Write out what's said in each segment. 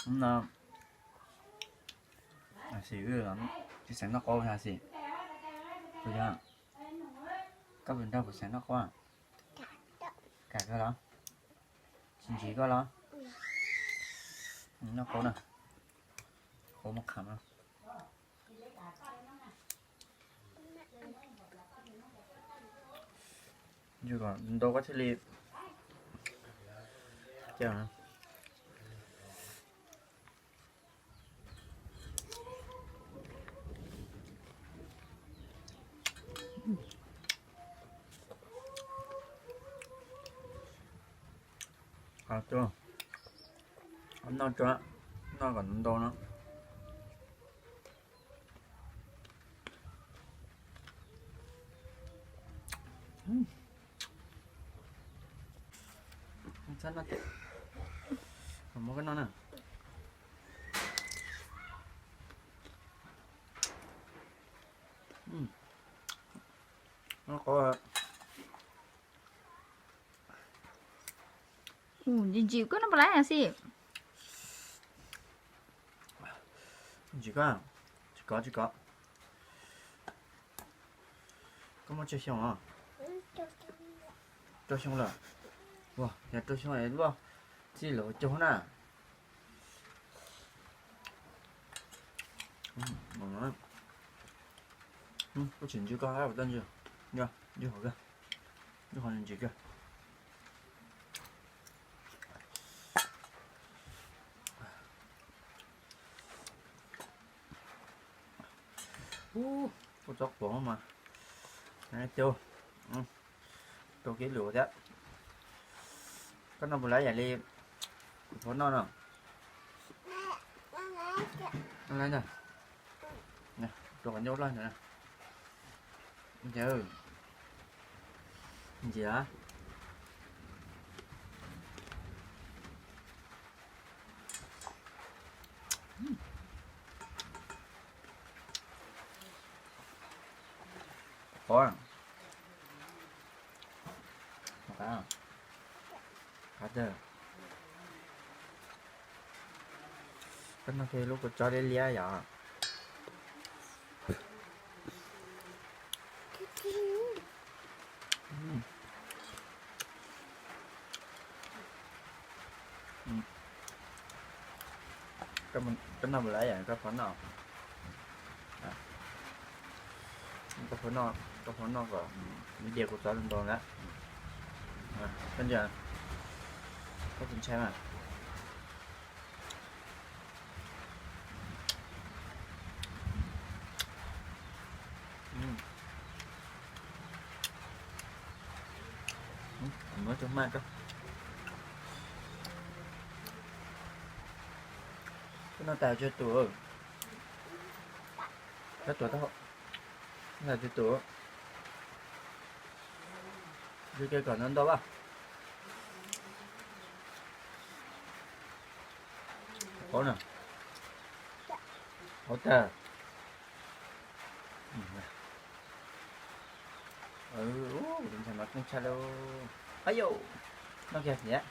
Hnub no Xim wb tsis xav noj qaub, Xim, puas yog? Koj puas nrog kuv xav noj qaub? Kam koj los? Tsis ntsim koj los? Noj qaub na, qaub muab qham no. Ntau koj thiaj li. Noj, noj kom ntau no. Txhob noj tes, muab koj noj na. Noj qab. Ntsim koj no puas laiv Xim? Ntsim koj, tsis kov tsis kov. Koj muaj tsawg xyoo os? Rau xyoo lawm. Ua yog rau xyoo es luaj txij lawv caug na. Kuv tsis ntsim koj hab, kuv tuaj ntsim, ntsim hov kawg, ntsim hov ntsim kawg. Ub, ua tsob quav mas, rau kev lus thiab. Koj noj puas laiv yam li kuv phob noj no? Noj laiv ntag. Rau qhov ncauj loj ntag. Ntsim. Qab, qab tag. Koj noj kiag lub kua txob liab liab yom. Koj noj puas laiv yam koj phob noj? Koj phob noj, koj phob noj kom nws dias kua txob ntau ntau na. Koj ntsia, koj tsis ntshai mas. Muab cov hmaj koj. Koj noj tas tsawg tus? Koj tuav tau, noj tas tsawg tus? Tus ke kom ntau ntau as. Qaub na. Qaub tag. Tus ntxhais no keej tshaj lauj. Ab yau, noj kiag thiab.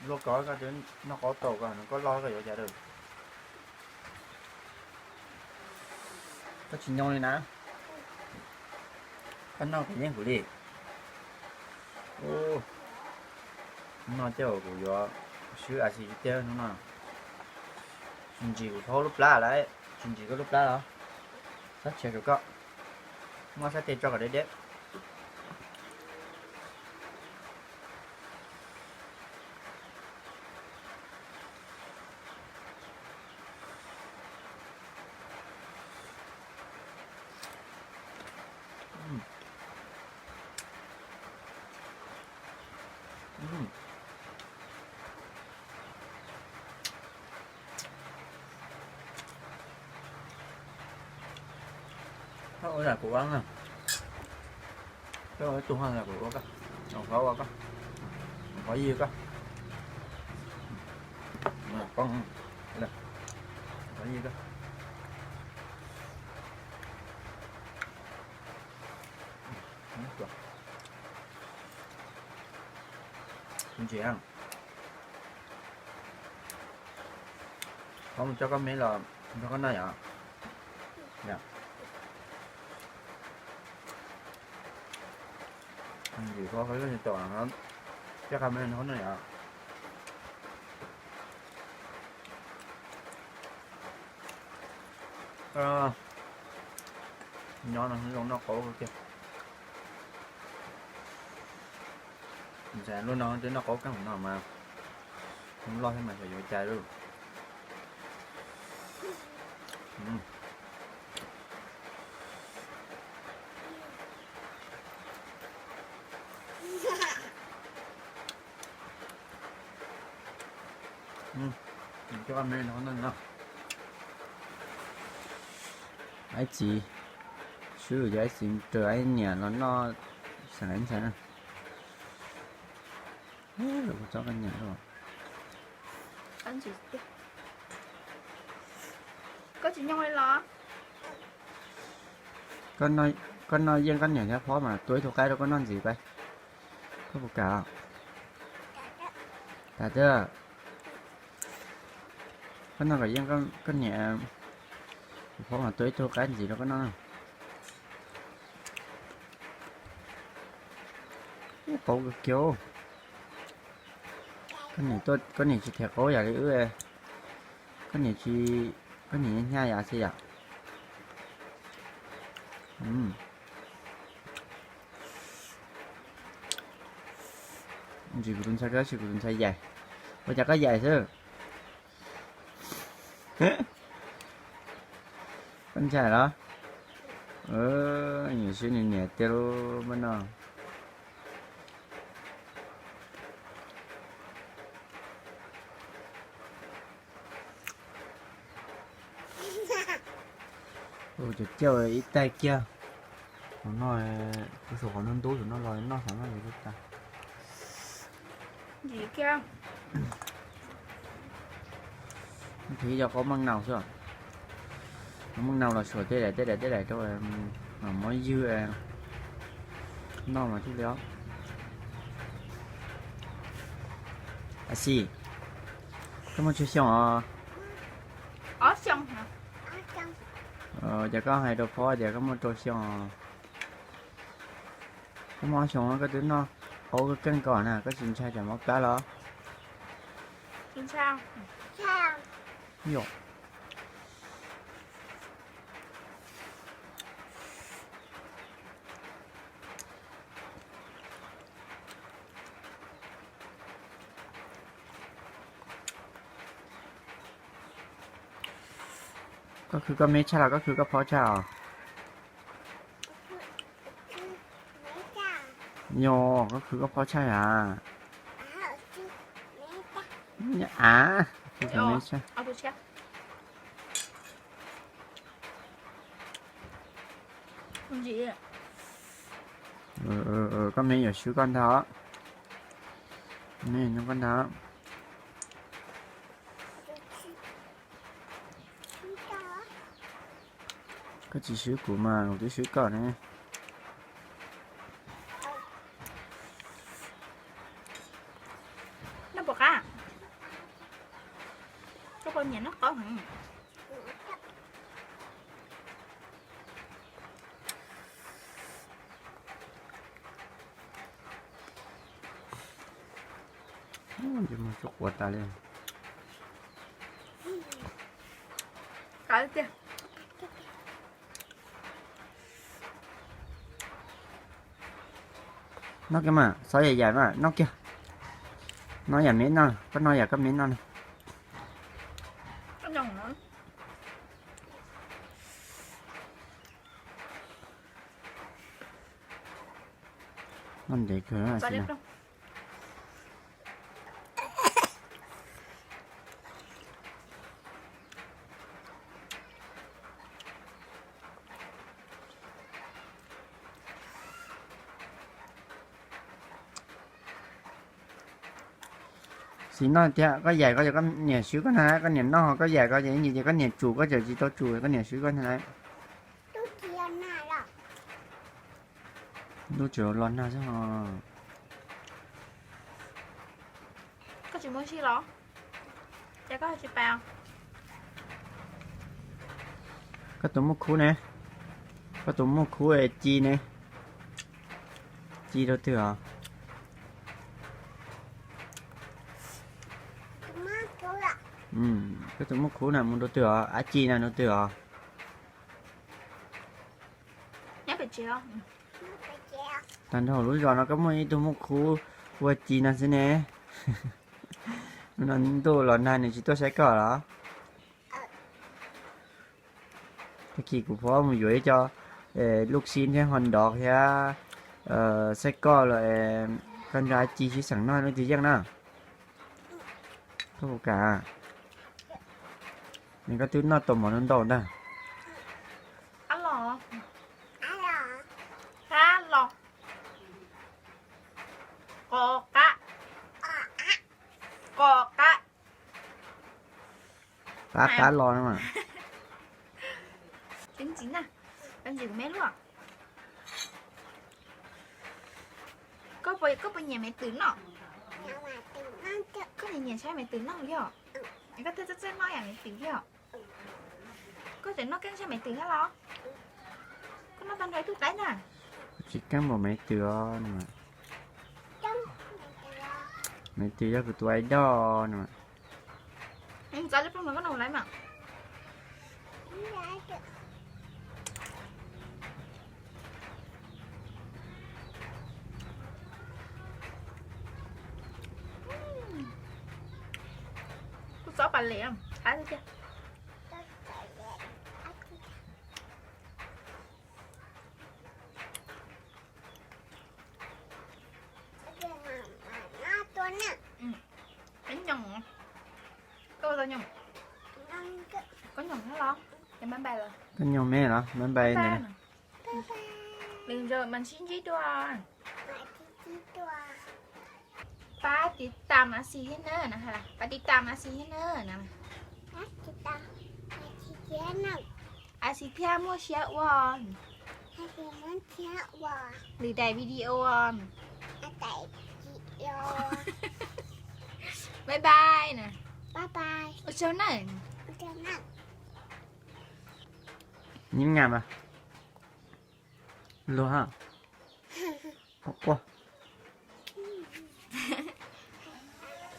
Luaj koj, koj twb noj qaub tau, koj noj koj loj koj yuav cas rau. Koj tsis nyoo li na. Koj noj koj yeej kuv li. Hnub no ces kuv yuav swb a xis tiag hnub no. Tsis ntsim kuv thaub lub plab lawm, tsis ntsim koj lub plab los? Sab tshiav rau koj, muab sab tes tso kom deb deb. Koj ua zam kuv ua na. Koj ua ib tug ho zam kuv ua koj. Qhov ua koj, qhov yig koj. Qhov yig koj. Ntsis, qhov mus coj koj me los nrog koj noj yom. Ntsis, qhov lub nyuag caum no, coj koj me nrog koj noj yom. Nyob no zoo noj qaub tiag. Lub no twb noj qaub kawg no mas, loj thiab mas xyov yuav cai lawm. Aib txiv, swb cov aib txiv raws aib niam los noj xeem ntxhais na. Txob koj niam. Koj tsis nyob li los? Koj noj yeej koj niam thiab phob mas tua ib tug qaib rau koj noj ntxiv pab. Koj puas kam? Kam tiag. Koj noj kom yeej koj niam, phob mas tua ib tug qaib ntxiv rau koj noj. Qaub kawg kiag. Koj niam tsis them qaub yam li wb. Koj niam tsis, koj niam hnyav yam xwb yom. Ntsis kuv tus ntxhais, tab sis kuv tus ntxhais yaim. Ua cas koj yaim xwb? Koj ntshai los? Nyiam swb nws niam tiag lub mab no. Cov cauj ib taig kiag. Qhov no, kuv suav qhov ntub ntub no los noj qhov no li tas. Nrhiav cov qaub meej nau xwb. Meej nau los suav tej daim tej daim tej daim rau, mam muab ywg noj mas thiaj li os. Xis, koj muaj tsawg xyoo os? Ces koj hais rau phob tias koj muaj rau xyoo os. Koj muaj ob xyoo koj twb noj qaub kawg keej ko na, koj tsis ntshai tsam mob plab los? Yog. Koj khwv koj me tshaj los koj khwv koj phob tshaj os? Yog, koj khwv koj phob tshaj yam. Av, khwv me tshaj. Koj me yuav swb koj ntag. Me nyob koj ntag. Koj tsis swb kuv mas kuv twb swb koj ne. Noj puas qab? Koj puas nyiam noj qaub heev? Mus tsuj quav tas li. Noj kiag mas, xov yam yam mas noj kiag. Noj yam me noj, koj noj yam koj me noj na. Noj ntev kawg. Xis noj tiag, koj yaim ko ces koj niam swb koj ntag, koj niam noj koj yaim ko ces ib ntsis ces koj niam tsum koj tseem tsis tau tsum koj niam swb koj ntag lauj. Lub tseem los nag xwb os. Tus muaj sij los? Cas koj tsis pais? Koj tus muaj khub ne, koj tus muaj khub Ci ne, Ci rau twg os? Koj tus muaj khub na mus rau twg os? Ab Ci na rau twg os? Tag nrho lub zos no koj muaj ib tug muaj khub ua Ci no xwb ne. Hnub no ntuj los nag nws tsis tuaj saib koj los? Tag kis kuv phob mus yuav ib co lub xib thiab hos nrov thiab saib koj los koj nrog Ci sib xeem noj lub twg yeej na. Koj puas kam? Koj twb noj tau mov ntau ntau ntag. Qab los, qab los, qo qab, qo qab. Qab qab los no mas. Ntxiv na, ntxiv kuv me luaj. Koj puas nyiam me twm no? Koj nyiam nyiam saib me twm no yog? Koj thiaj txawj txawj noj yam me twm yog? Koj tseem noj keeb saib me twm thiab los? Koj noj tag nrho ib tug qaib na. Tsis keeb npaum me twm os. Me twm yog kuv tus idol no. Txav lub plooj no koj noj lawm mas. Kuv txob pas lem qab tiag. Koj nyoos thiab los? Koj nyoos me los? Bye bye ntag. Nws mas sib ntsib dua. Pab tiv tam Asi thiab na, pab tiv tam Asi thiab na. Asi thiab muaj siab ua lwm daim video. Bye bye na. Ua tsaug na. Nyib nyam mas luag ha. Quaj quaj.